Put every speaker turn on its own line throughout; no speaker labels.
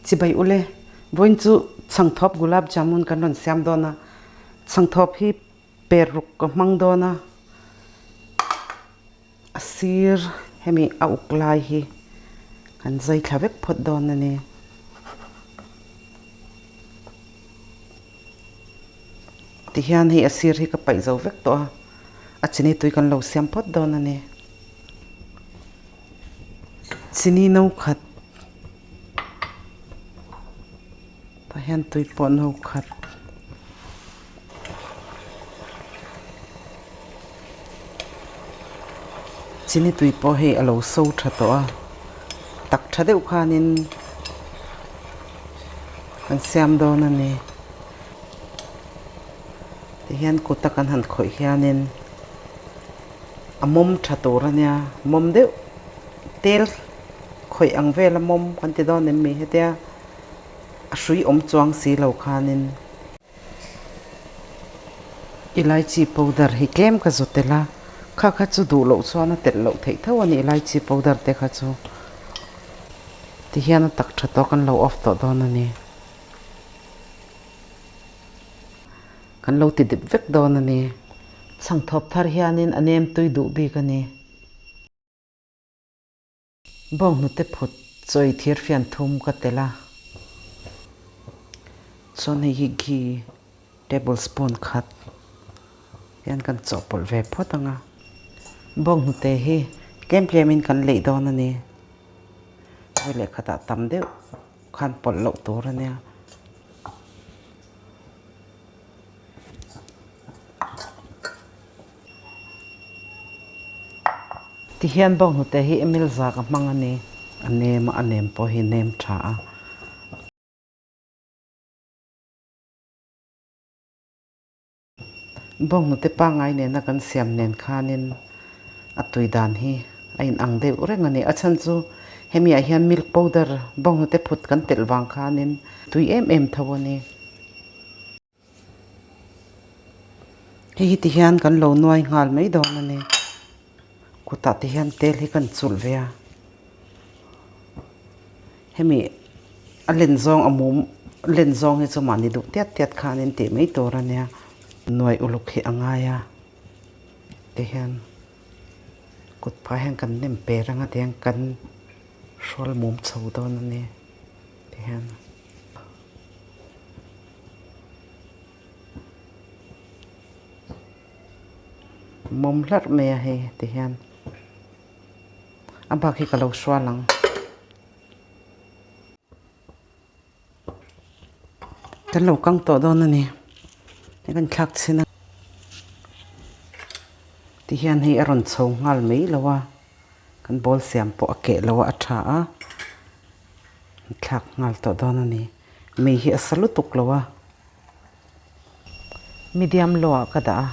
Chibai ule, vawiin chu chhangthawp gulab jamun kan rawn siam dawn a, chhangthawp hi per ruk ka hmang dawn a, a sir hemi a uk lai hi kan zai thla vek phawt dawn a ni. Tihian hei a sir hi ka paih zo vek tawh a, a chini tui kan lo siam phawt dawn a ni. Chini no khat tah hian tui pawh no khat. Chini tui pawh hei a lo so tha tawh a, tak tha deuh khanin kan siam dawn a ni. Tihian kuta kan han khawih hianin a mawm tha tur a nia, mawm deuh tel khawih ang vela mawm kan ti dawn em mi hetia a hrui awm chuang si lo khanin. Elaichi powder hi tlem ka zawt tel a, kha kha chu duh loh chuan a telh loh theih tho a ni elaichi powder te kha chu. Tihian a tak tha tawh kan lo off tawh dawn a ni. Kan lo ti dip vek dawn a ni. Chhangthawp thar hianin a nem tui duh bik a ni. Bawnghnute phut chawi thir fian thum ka tel a. Chuan hei hi ghee tablespoon khat hian kan chawhpawlh ve phawt ang a. Bawnghnute hi tlem tlemin kan leih dawn a ni. Vawi leh khatah tam deuh khan pawlh loh tur a nia. Tihian bawnghnute hi Emil za ka hmang a ni. A nem a, a nem pawh hi nem tha a. Bawnghnute pangngai nena kan siam nen khanin a tui dan hi a inang deuh reng a ni. A chhan chu hemi ah hian milk powder bawnghnute phut kan telh vang khanin tui em em tho a ni. Hei hi ti hian kan lo nuai nghal mai dawn a ni. Kutah te hian tel hi kan chulh ve a. Hemi a len zawng a mum len zawng hi chu mahni duh tiat tiat khanin tih mai tur a nia. Nuai uluk hi a ngai a ti hian kut phah hian kan nem per anga ti hian kan hrawl mum chho dawn a ni ti hian. Mawm hlarh mai a hei ti hian a bak hi ka lo hrual ang. Kan lo kang tawh dawn a ni hei kan thlak chhin a ti hian hei a rawn chho nghal mai lo a kan ball siam pawh a keh lo a a tha a thlak nghal tawh dawn a ni. Mei hi a sa lutuk lo a, medium low ah ka dah a.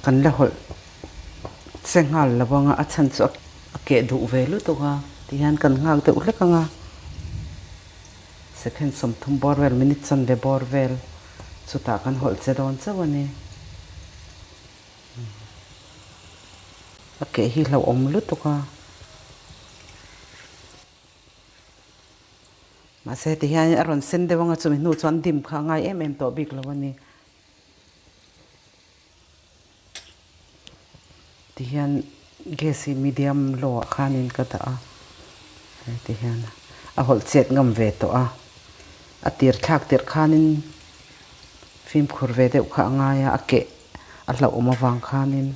Kan la hawlh che nghal lo ang a, a chhan chu a keh duh ve lutuk a tihian kan nghak deuh hlek ang a, second 30 bawr vel minute chanve bawr vel chutah kan hawlh che dawn chauh a ni. A keh hi hlauhawm lutuk a. Mahse heti hian a rawn sen deuh anga chumi hnu chuan dim kha a ngai em em tawh bik lo a ni. Ti hian gas hi medium low ah khanin ka dah a, heti hian a hawlh chet ngam ve tawh a, a tir thlak tirh khanin fimkhur ve deuh kha a ngai a, a keh a hlauhawm avang khanin.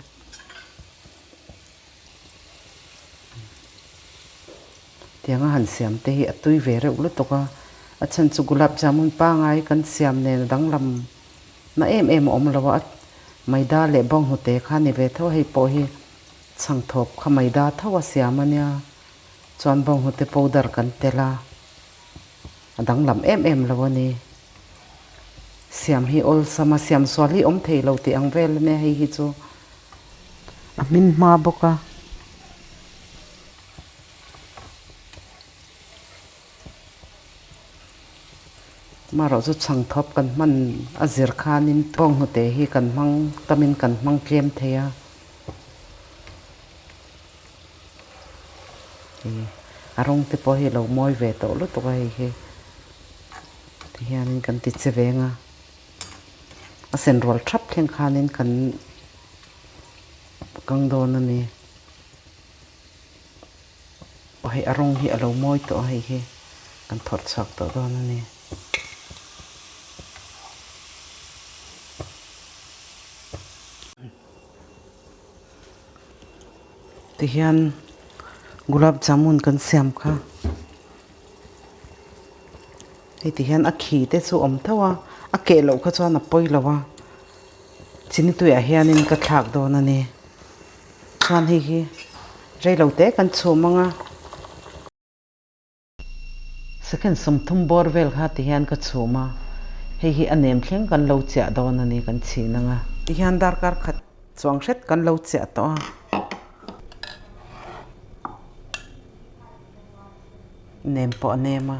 Tianga han siam te hi a tui ve reuh lutuk a, a chhan chu gulab jamun pangai kan siam nen a danglam na em em a awm lo a, maida leh bawnghnute kha ni ve tho a, hei pawh hi chhangthawp kha maida tho a siam a nia, chuan bawnghnute powder kan tel a, a danglam em em lo a ni. Siam hi awlsam a, siam sual hi awm thei lo tih ang vel a nia hei hi chu. A hmin hma bawk a. Amaherawhchu chhangthawp kan hman a zir khanin bawnghnute hi kan hmang tamin kan hmang tlem thei a. Hei a rawng te pawh hi a lo mawi ve tawh lutuk a hei hi tihianin kan ti che veng a a sen rual thap thleng khanin kan kang dawn a ni aw hei a rawng hi a lo mawi tawh a hei hi kan thawrh chhuak tawh dawn a ni. Tihian gulab jamun kan siam kha hei tihian a khi te chu awm tho a a keh loh kha chuan a pawi lo a chini tuiah hianin ka thlak dawn a ni chuan hei hi reilo te kan chhum ang a. Second 30 bawr vel kha tihian ka chhum a, hei hi a nem thleng kan lo chiah dawn a ni kan chhin ang a. Tihian darkar khat chuang hret kan lo chiah tawh a. Nem pawh a nem a.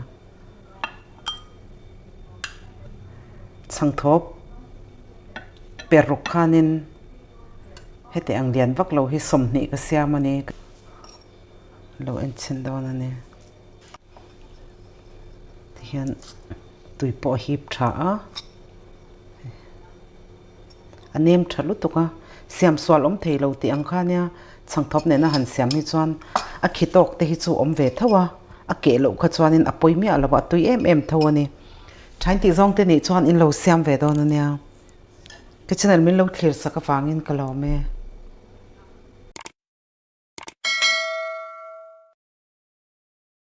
Chhangthawp per ruk khanin heti ang lian vak lo hi 20 ka siam a ni. Lo en chhin dawn a ni. Tihian tui pawh a hip tha a, a nem tha lutuk a, siam sual awm thei lo tih ang kha nia chhangthawp nena han siam hi chuan a khi tawk te hi chu awm ve tho a, a keh loh kha chuanin a pawi miah lo a, a tui em em tho a ni. Thain tih zawng te nih chuan in lo siam ve dawn a nia. Ka channel min lo thlir sak avangin ka lawm e.